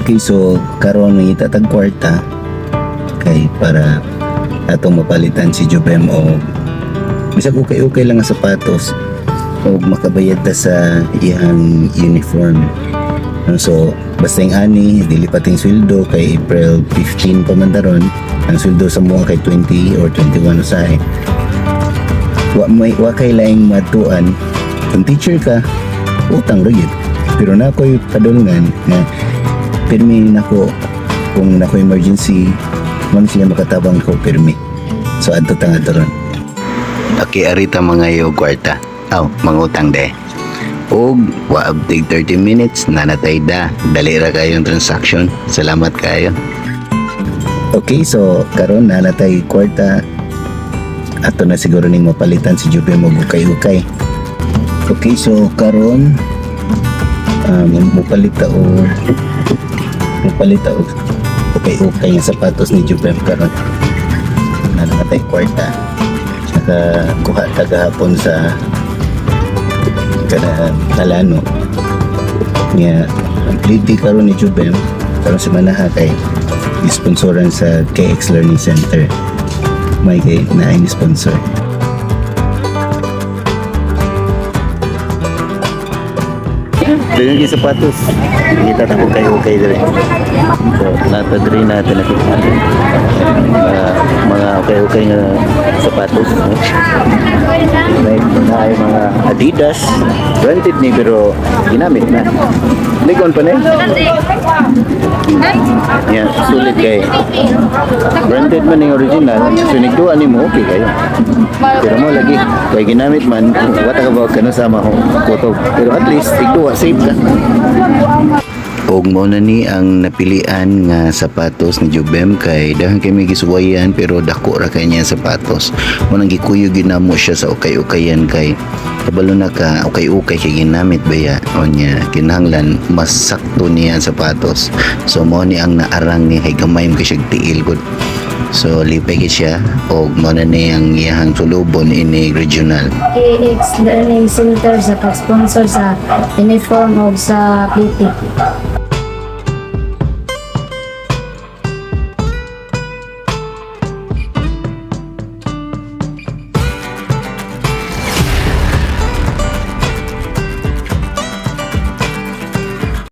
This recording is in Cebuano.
Okay, so karon mangita tag kwarta kay para atong mapalitan si Jubem og bisag ukay-ukay lang ang sapatos o makabayad ta sa iyang uniform. No, so basta yung ani dili pa ting sweldo kay April 15 pa man daron ang sweldo sa mua kay 20 or 21 usahay. Wa may wa kay laing matuan kung teacher ka, utang ra gyud. Pero na ako'y padulngan nga pirmi nako kung nako emergency man sila makatabang ko pirmi. So adto ta nga ron. Okay, arita mga yo kwarta. Aw, mangutang de. Og wa abtig 30 minutes nanatay da. Dali ra kayong transaction. Salamat kayo. Okay, so karon nanatay kwarta. Ato na siguro ning mapalitan si Jupe mo ukay-ukay. Okay, so karon mupalit ta og ukay-ukay nga sapatos ni Jubem karon. Nanatay kwarta. Nakakuha ta gahapon sa kada Alano niya. Ang pliti karon ni Jubem karon si Manaha kay sponsoran sa KX Learning Center, may kay na ni sponsor. Dagan kay sapatos. Kita ta ko kay okay dire. So, nata dire natin nakita. Mga okay-okay nga sapatos. No? Like, na ay mga Adidas. Branded ni pero ginamit na. Ligon pa na eh. Yeah, sulit kay. Branded man yung original. So, nigduan ni mo, okay kayo. Pero mo lagi, kay ginamit man, wata ka ba ka na sama ko kutob. Pero at least, igduha, safe ka. Og mao na ni ang napilian nga sapatos ni Jubem kay daghan kay may gisuwayan pero dako ra kay niya sapatos. Mo nang gikuyog gyud namo siya sa ukay-ukayan kay kabalo na ka ukay-ukay kay ginamit baya o niya kinahanglan mas sakto niya ang sapatos. So mao ni ang naarang ni kay gamay man kay siya tiil gud. So lipay kay siya og mao na ni ang iyahang sulubon ini regional. KX Learning Center sa pag-sponsor sa uniform o sa pliti.